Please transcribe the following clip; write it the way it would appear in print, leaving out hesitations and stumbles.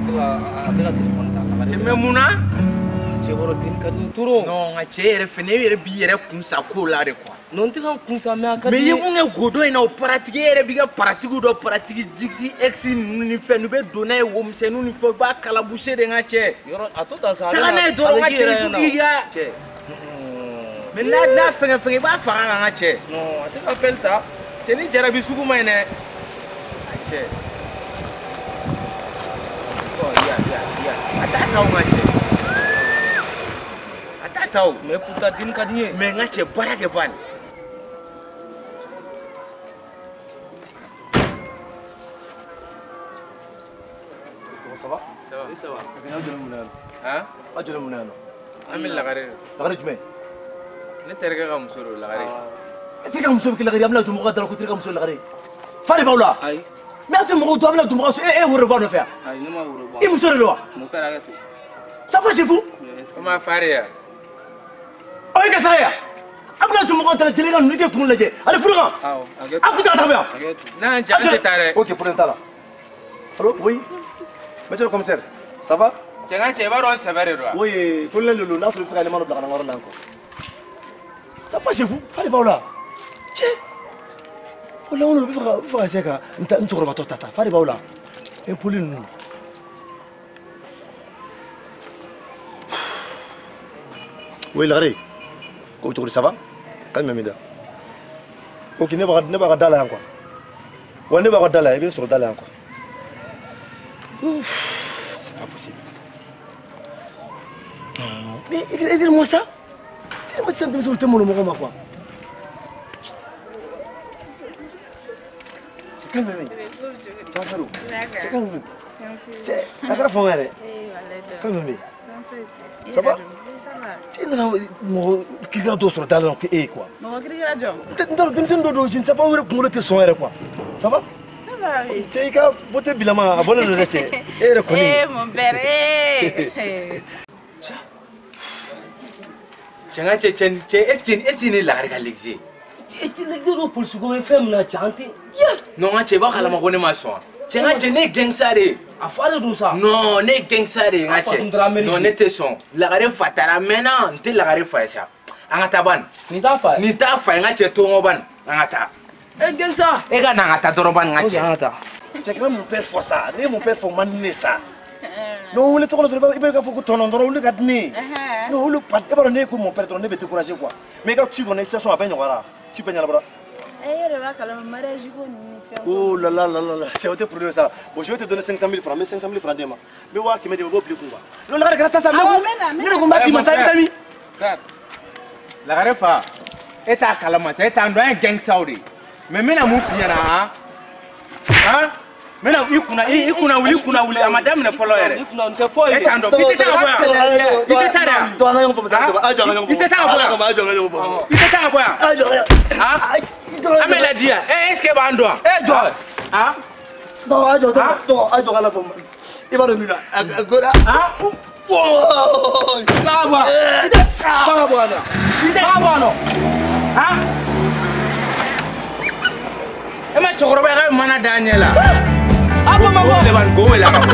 A tɛ ka téléphone ta. Cɛ mais mun na? Cɛ bɔrɔ den ka di n trop. Non, nka cɛ yɛrɛ fɛnɛ e yɛrɛ b'i yɛrɛ kun sa ko la de quoi. Non, n tɛ ka n kun sa mais a ka di. Mais i ye mun kɛ godon in na o pratique e yɛrɛ b'i ka pratique dɔ pratique dixi ex ninnu ni fɛn ninnu bɛ don n'a ye womisɛnninw ni fɛn i b'a kalabuse de n ka cɛ. Yɔrɔ a to tan sa. Taga n'a ye dɔrɔn n ka cɛ il faut k'i ka. Cɛ. Mais n'a fɛngɛ fɛngɛ i b'a faga kan n ka cɛ. Non, a tɛ ka appel ta. Cɛ ni jarabi sugu ma ɲi dɛ. A cɛ. Ɔ ya ya ya a t'a ta o n ka cɛ. A t'a ta o. Mais pourtant den ka di n ye. Mais n ka cɛ baara kɛ ban. Ça va? Ça va. Oui, ça va. Hein? Aw jɔlen mun na yan nɔ? An bɛ lagare de. Lagare jumɛn? Ne terikɛ ka muso don lagare. E terikɛ ka muso bɛ kɛ lagare ye, a bɛna don mɔgɔ ka da la ko terikɛ ka muso lagare. Fa de b'aw la? Ayi. Mais aw tɛ mɔgɔw dɔn, a bɛna don mɔgɔ ka so, e woro de b'a nɔfɛ yan? Ayi, ne ma woro bɔ. I muso de don wa? Mon père hakɛ to. Ça va chez vous? O ma fa de yan. Aw ye ka sara yan? A bɛna don mɔgɔ ka da la deli ka ninnu i k'e kun lajɛ. Ale furu kan. Awɔ, hakɛ to. Aw kun tɛ ka taga yan. Hakɛ to. N'an ja an tɛ taa dɛ. Ok, problème t'a la. Allô, oui? Monsieur le commissaire, ça va? Cɛ n ka cɛ i b'a dɔn sɛbɛ de don wa? Oui, colonel de n'a sɔrɔ i bɛ se ka élément dɔ bila ka na n ka yɔrɔ la yan quoi. Ça passe chez vous? Fallait pas là. Tiens. O la o bɛ fɛ ka essayer ka n cɛkɔrɔbatɔ ta ta. Fallait pas là. Impoli ninnu. Oui, Lagare. Ko cogo di, ça va? Ka jumɛn b'i da? Ok, ne b'a ka da la yan quoi. Wa ne b'a ka da la yan, i bɛ n sɔrɔ da la yan quoi. Ouf, c'est pas possible. Non, mais écris-moi ça. Tu sais, moi, c'est un peu mon quoi. C'est calme, mais. Tu vas faire où? C'est calme. Tu as fait calme, ça va? Tu sais, quelqu'un d'autre sur la quoi. Je ne sais pas où est son quoi. Ça va? Oui. Cɛ i ka beauté bilama a bɔlen don dɛ cɛ e yɛrɛ kɔni. Eh mon père eh. Cɛ n ka cɛ cɛ est ce que ne lagare ka l'exe? Cɛ l'exe ko polisi ko bɛ fɛn min na cɛ an tɛ. Non n ka cɛ i b'a kalama ko ne ma sɔn. Cɛ n ka cɛ ne ye gangsta de ye. A fa de don sa. Non ne ye gangsta de ye n ka cɛ. Non ne tɛ sɔn. Lagare fa taara a mɛnna n tɛ lagare fa ye sa. An ka taa ban. Nin t'a fa ye. Nin t'a fa ye n ka cɛ to n kɔ ban an ka taa. Eh gangsta. E ka na an ka taa dɔrɔn ban n ka cɛ. An ka taa. Cɛ kana mon père fɔ sa, ne ye mon père fɔ o man di ne ye sa. Non wele tɔgɔ la dɔrɔn i b'a fɔ ko tɔnɔ dɔrɔn olu ka di ne ye. Non olu e b'a dɔn ne ko mon père dɔrɔn ne bɛ décourager quoi. Mais i ka ci kɔni situation a bɛɛ nɔgɔyara, ci bɛɛ ɲɛnabɔra. E yɛrɛ b'a kalama mariage ko ninnu ni fɛn. Oh là là là là là, c'est o tɛ problème ça. Bon je vais te donner 500 000 francs, mais 500 000 francs d'e ma. N bɛ 100 000 d'e ma i b'o bila i kun quoi. Non Lagare kana taa sa, ne de ko n b'a d'i ma sa i bɛ taa min? Lagare fa, e t'a kalama sa, e t'an dɔn an ye gangstaw de ye. Mais n bɛna mun f'i ɲɛna han? Han? N bɛna i kunna wuli a ma daminɛ fɔlɔ yɛrɛ. I kunna nin tɛ foyi ye. E t'an dɔn i tɛ taa ka bɔ yan. I tɛ taa de yan. To an ka ɲɔgɔn faamu sa, a jɔ an ka ɲɔgɔn faamu. I tɛ taa ka bɔ yan. A jɔ an ka ɲɔgɔn faamu. I tɛ taa ka bɔ yan. A jɔ an ka. Han? An bɛ ladi yan. Est ce que e b'an dɔn wa? E jɔ. Han? Non a jɔ a jɔ k'ala faamu. I b'a dɔn min na a goda. Han? Taa bɔ yan. Taa ka bɔ yan. Taa bɔ yan nɔ. Han? E ma cɛkɔrɔba ye k'a bɛ mana da a ɲɛ la. A ko ma bɔ. Go wele ka bɔ.